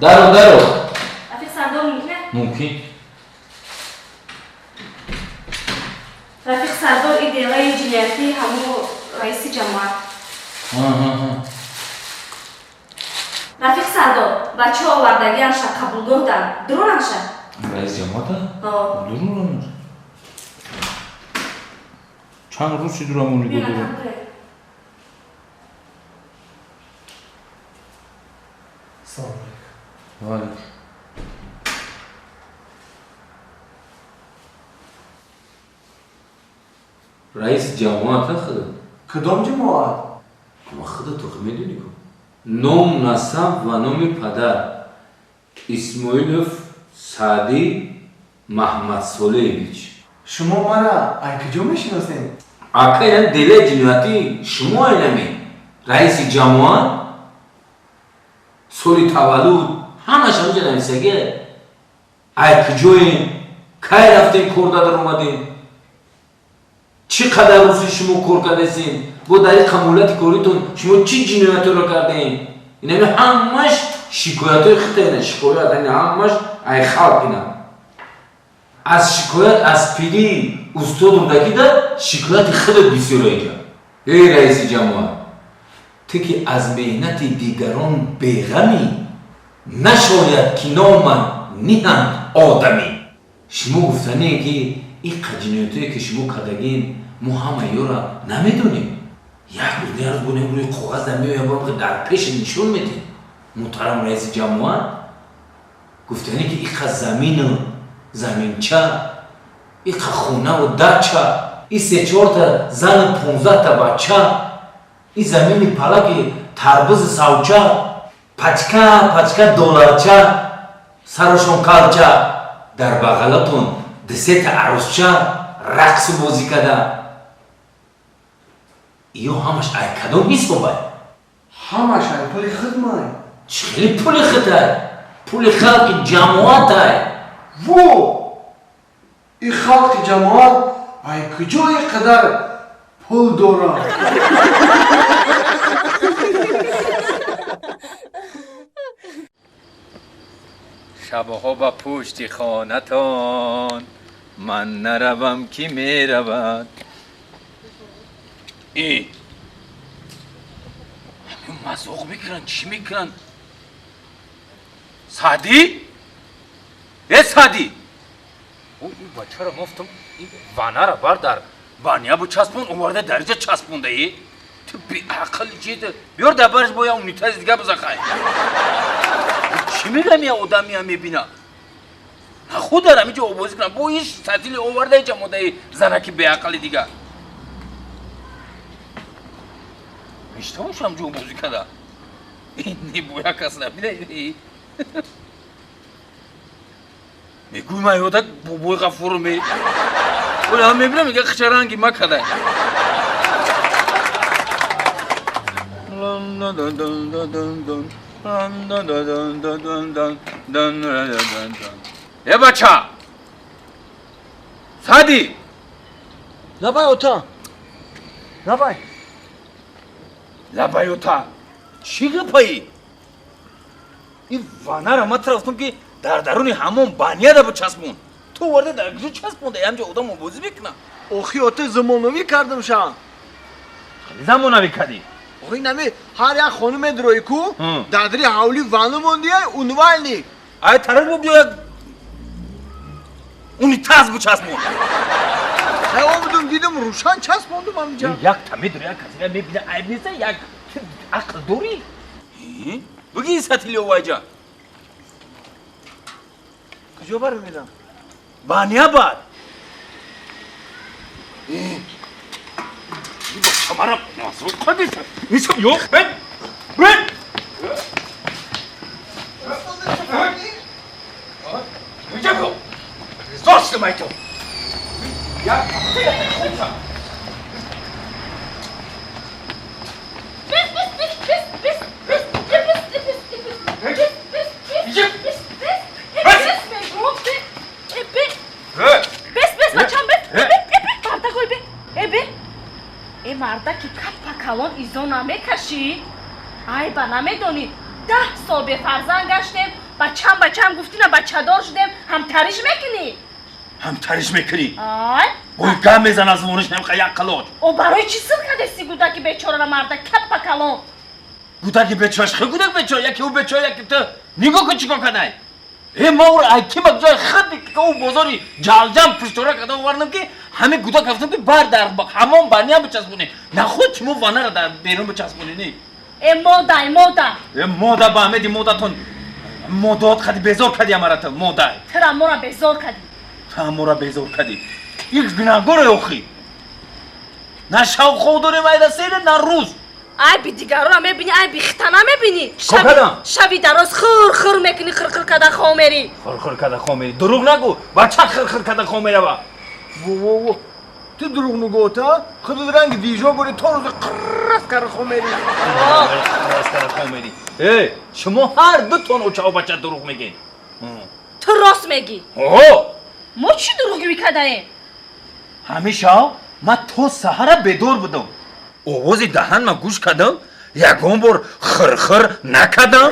Даро, даро. Рафиқ Сардор мумкин? Мумкин. Рафиқ Сардор и делаи ҷиноятии ҳамо раиси ҷамоат. Рафиқ Сардор, бачаҳо овардагианша қабулгоҳ дан. Дурунаша? Раис ҷамоата? Дурунаш. Чанд рӯз чи дурамони гудуру? Салом алейкум. Ва алейкум. Раис ҷамоата худа? Кадом ҷамоат? Ама худа ту медонӣ ку? Ном, насаб ва номи падар. Исмоилов Саъдӣ Маҳмадсолеевич. Шумо мара ай куҷо мешиносед? Ака, ина делаи ҷиноятӣ шумо айнами. Раиси ҷамоат, соли таваллуд, ҳамаш ҳамҷа нависагия. Ай куҷоем, кай рафтем, кор дар омадем, чӣ қадар рӯзи шумо кор кардесем, бо дар ин қамулияти коритон шумо чӣ ҷиноятҳоро кардаем? Инами ҳамаш шикоятҳои хита ина, шикоят, ина ҳамаш ай халқ ина. Аз шикоят аз пири устод Рудакида шикояти худат бисёр инҷа. Эй раиси ҷамоат, ту ки аз меҳнати дигарон беғамӣ, нашояд ки номат ниҳанд одамӣ. Шумо гуфтанее ки ин ҷиноятҳое ки шумо кардагин, мо ҳама ёра намедонем. Як рӯз, як рӯз бонем рӯи коғаз дар меоям, бо дар пеши нишон медиҳем. Муҳтарам раиси ҷамоат, гуфтанее ки иқа замину заминча, иқа хонаву дача, и се-чорта зану 15та бача, и замини палаки тарбузи савча, пачка пачка долларча, сарашон калча, дар бағалатон дусета арӯсча рақсу бозӣ када. Иё ҳамаш ай кадом ҳисобай? Ҳамаш ай пули хидмай. Чӣ хели пули хитай? Пули халқи ҷамоатай. Во! И халқи ҷамоат ай куҷо ин қадар пул дорад? Шабҳо ба пушти хонатон ман наравам, ки меравад. Э, ҳамин мазоқ мекунанд, чӣ мекунанд? Саъдӣ? Э, Саъдӣ! О, ин бачаро мофтам, ин ванара бар дар баня бучаспон, оварда дариҷа часпонда, е? Ту беақл чида? Биёр дар бараш бо я унитази дига бизахай. Чӣ мегӯям, я одамия мебина? Худ дар ҳамин ҷо обозӣ кунам. Бо иш сатили оварда иҷа модаи занаки беақли дига. Мештавошам ҷо обозӣ када. Ин не бо як кас набина. Мегӯй ман ёдак бобои Ғафуру ме. Оля мебинам, мега хичаранги ма када. Э бача! Саъдӣ! Лабай ота. Лабай. Лабай ота. Чӣ гапаи? Ин ванара ма тарафтам ки дар даруни ҳамон баняда бичаспон. Ту оварда дар куҷо часпонда? Ҳамҷо одам обозӣ мекунад. Охи ота, замонавӣ кардам шан. Замонавӣ кардӣ? Охи нами ҳар як хонуме дрои ку, дар дари ҳавли ванна мондия унвальник. Ай тараф бо биё як унитаз бичаспон. Ай омадум, дидам рӯшан часпондум ҳаминҷа. Як та медори, як касе мебина, айб нест, як ақл дорӣ? Буги сатили овайҷа. Куҷо бармедам? Баня бар. Чамара мазур қадиса. Нисо ё бен. Бен. Иҷа Зошты майту. Я Э мардаки каппа калон изо намекашӣ? Айба намедонӣ, 10 сол бефарзанд гаштем, Бачам бачам гуфтина бачадор шудем, ҳамтариш мекунӣ? Ҳамтариш мекунӣ? Ай. Ой, гап мезан аз вориш намха як қалоч. О, барои чӣ сир кардеси гудаки бечорара марда каппа калон? Гудаки бечораш хе гудак бечора, яки ӯ бечора, яки ту. Нигоҳ кун чӣ кор кардай. Э, ма ӯро ай ки ҷои худ ӯ бозори ҷалҷам пуштора карда овардам ки ҳамин гудак рафтам ки бар дар ҳамон баниам бичаспонӣ. Нахуд шумо ванара дар берун бичаспонӣ не? Э, модай, мода. Э, мода ба ҳамеди модатон модоат кади безор кади амара ту модай. Тра мора безор кади. Тра мора безор кади. Ик гунаҳгоре охи. На шав хов дорем айда сере, на рӯз. Ай би дигарона мебини, ай би хитана мебини. Шаби дароз хир-хир мекунӣ, хир-хир када хов мери. Хир-хир када хов мери. Дурӯғ нагӯ. Бача хир-хир када хов мерава. Во-во-во. Ту дурӯғ нагӯ та? Худат ранги дижо гӯри то рӯзи қиррас кара хов мери. Қиррас кара хов мери. Э, шумо ҳар дутон очаву бача дурӯғ мегӯед. Ту рост мегӣ. О! Мо чӣ дурӯғгӯӣ кардаем? Ҳамеша ман то саҳара бедор будам. Овози даҳан ман гӯш кардам, ягон бор хирхир накардам.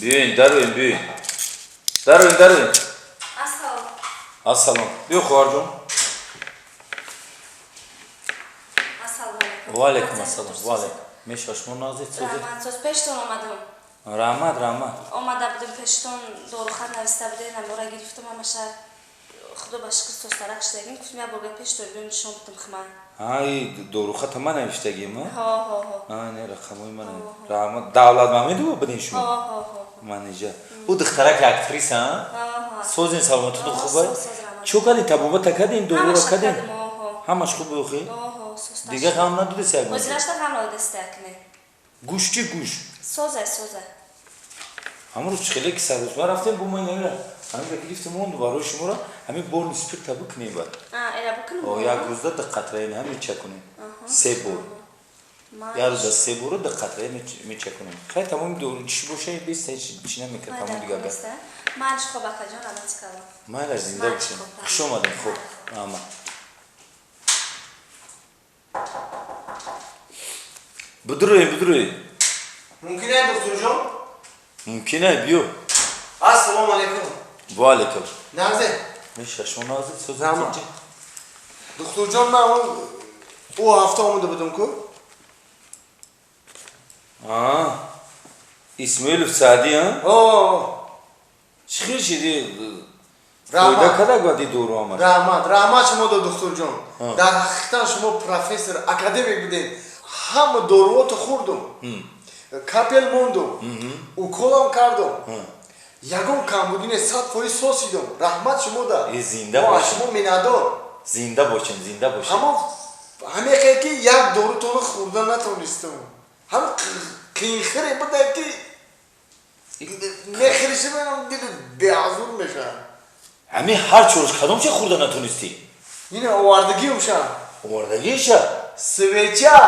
Биёин, дароин, биёин. Дароин, дароин. Ассалом. Ассалом. Биё, хоҳарҷон. Ассалому алайкум. Ва алайкум ассалом. Ва алайкум. Меша, шумо нағзед, созед? Раҳмат, соз пештон омадам. Раҳмат, раҳмат. Омада будем пештон, дорухат нависта будем, намора гирифтам ҳамаша. Худо ба шукр созтарак шудагим, гуфтам як борга пештон биём нишон бидам хма. Ай, дорухата ман навиштагим, а? Ҳо, ҳо, ҳо. А, не, рақамои ман. Раҳмат. Давлат Мамедова будем шумо? Ҳо, ҳо, ҳо. Манижа. Ӯ духтарак актриса, а? Ҳо, ҳо. Созин, саломатитон хуб ай? Соз, соз, раҳмат. Чӣ кардин? Табобата кардин? Доруро кардин? Ҳо, ҳо. Ҳамаш хуб охи? Ҳо, ҳо, созтар. Дига ғам надодест як бор? Ҳозирашта ғам надодест якне. Гӯш чӣ гӯш? Созай, созай. Ҳамон рӯз хеле ки саррӯзма рафтем, бо мо инамира ҳамин гирифтем монду барои шуморо ҳамин борни спирта бикунем бад. А, эра бикунем? О, як рӯзда ду қатра ин ҳам мечакунем. Се бор. Як рӯзда се борро ду қатра мечакунем. Хай тамоми дору чӣ боша бест чӣ намекард тамоми дигар гап. Майлаш хоб акаҷон, раҳмати калон. Майлаш, зинда бошем. Хуш омадем, хуб. Раҳмат. Бидурӯем, бидурӯем. Мумкин ай, духтурҷон? Мумкин ай, биё. Ассалому алайкум. Ва алайкум. Нағзе? Меша, шумо нағзе? Созед Раҳмат. чӣ? Духтурҷон, ман ӯ ҳафта омада будам ку? А, Исмоилов Саъдӣ, а? Ҳо. Чӣ хел шиди? Раҳмат. Фоида кардак баъди дору омад? Раҳмат, раҳмат шумо до духтурҷон. Дар ҳақиқатан шумо профессор, академик будед. Ҳама доруото хӯрдум. Капел мондум. Уколам кардум. Ягон камбудӣ не, 100% сосидум. Раҳмат шумо да. Э, зинда Мо аз бошем. шумо миннатдор. Зинда бошем, зинда бошем. Ҳамон ҳамеқе ки як дорутонро хӯрда натонистам. Ҳам қиинхире буда ки мехӯришам, дили беазур мешавад. Ҳамин ҳар чорш кадом чи хӯрда натонистӣ? Ина овардагиумша. Овардагиша? Свеча.